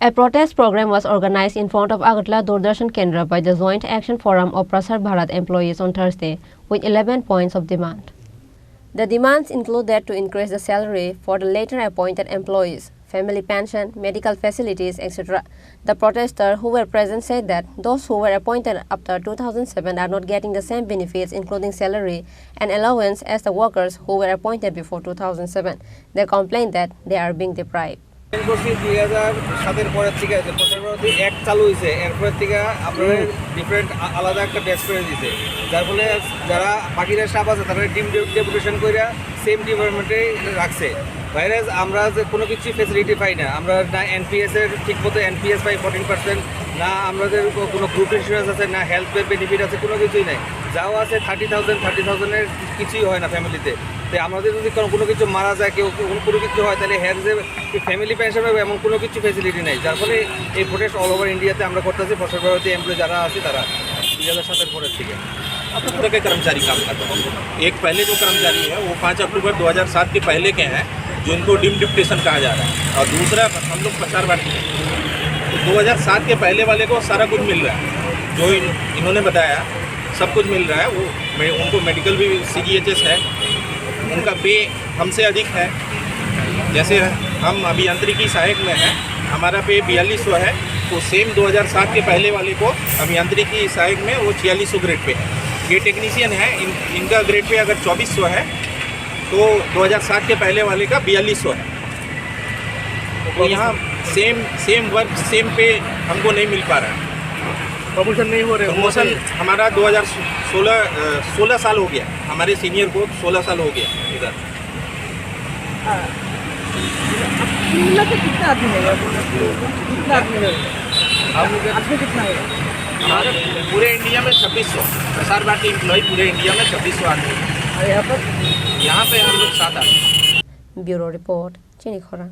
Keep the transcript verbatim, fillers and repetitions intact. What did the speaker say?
A protest program was organized in front of Agartala Doordarshan Kendra by the Joint Action Forum of Prasar Bharat employees on Thursday with eleven points of demand. The demands included to increase the salary for the later appointed employees, family pension, medical facilities, et cetera. The protesters who were present said that those who were appointed after two thousand seven are not getting the same benefits, including salary and allowance, as the workers who were appointed before two thousand seven. They complained that they are being deprived. Join করছি দুই হাজার সাতের পরের থেকে, যে প্রশাসন পদ্ধতি এক চালু হয়েছে, এরপর থেকে আপনারা ডিফারেন্ট আলাদা একটা ব্যাচ করে দিছে, যার ফলে যারা বাকিরা স্টাফ আছে, তারা ডিম ডেপুটেশন করে সেম ডিপার্টমেন্টে রাখছে। ভাইরাস আমরা যে কোনো কিছু ফেসিলিটি পাই না, আমরা না এনপিএস এর ঠিক মতো এনপিএস পাই ফোরটিন পার্সেন্ট, না আমাদের কোনো গ্রুপ ইন্স্যুরেন্স আছে, না হেলথ বেনিফিট আছে, কোনো কিছুই নাই। যাও আছে থার্টি থাউজেন্ড, থার্টি থাউজেন্ডের কিছুই হয় না ফ্যামিলিতে। তো আমাদের যদি কোনো কোনো কিছু মারা যায়, কেউ কোনো কোনো কিছু হয়, তাহলে হের যে ফ্যামিলি পেনশন পাবে এমন কোনো কিছু ফেসিলিটি নেই, যার ফলে এই প্রোটেস্ট অল ওভার ইন্ডিয়াতে আমরা করতেছি। ফসল প্রভাবিত এমপ্লয়ি যারা আছে, তারা দুই হাজার সাতের পরের থেকে। अभी तक के कर्मचारी काम कर रहे हैं। एक पहले जो कर्मचारी है, वो पाँच अक्टूबर दो हज़ार सात के पहले के हैं, जो इनको डीम डिप्टेशन कहा जा रहा है, और दूसरा हम लोग प्रसार भारती हैं। तो दो हज़ार सात के पहले वाले को सारा कुछ मिल रहा है, जो इन, इन्होंने बताया, सब कुछ मिल रहा है। वो मे-, उनको मेडिकल भी सीजीएचएस है, उनका पे हमसे अधिक है। जैसे हम अभियांत्रिकी सहायक में हैं, हमारा पे बयालीस सौ है, तो सेम दो हज़ार सात के पहले वाले को अभियांत्रिकी सहायक में वो छियालीस सौ ग्रेड पे है। ये टेक्नीशियन है, इन, इनका ग्रेड पे अगर चौबीस सौ है, तो दो हज़ार सात के पहले वाले का बयालीस सौ है। तो यहाँ सेम, सेम वर्क, सेम पे हमको नहीं मिल पा रहा है। प्रमोशन नहीं हो रहे, प्रमोशन हमारा दो हज़ार सोलह, अ, सोलह साल हो गया, हमारे सीनियर को सोलह साल हो गया इधर। हाँ। कुल मिला के कितना आदमी है यहाँ पे? कितना आदमी है? हम लोग आदमी कितना है? हमारे पूरे इंडिया में छब्बीस सौ, प्रसार भारती एम्प्लॉय पूरे इंडिया में छब्बीस सौ आदमी है। और यहाँ पर? यहाँ पे हम लोग सात आदमी। Bureau report, Chini Khorang.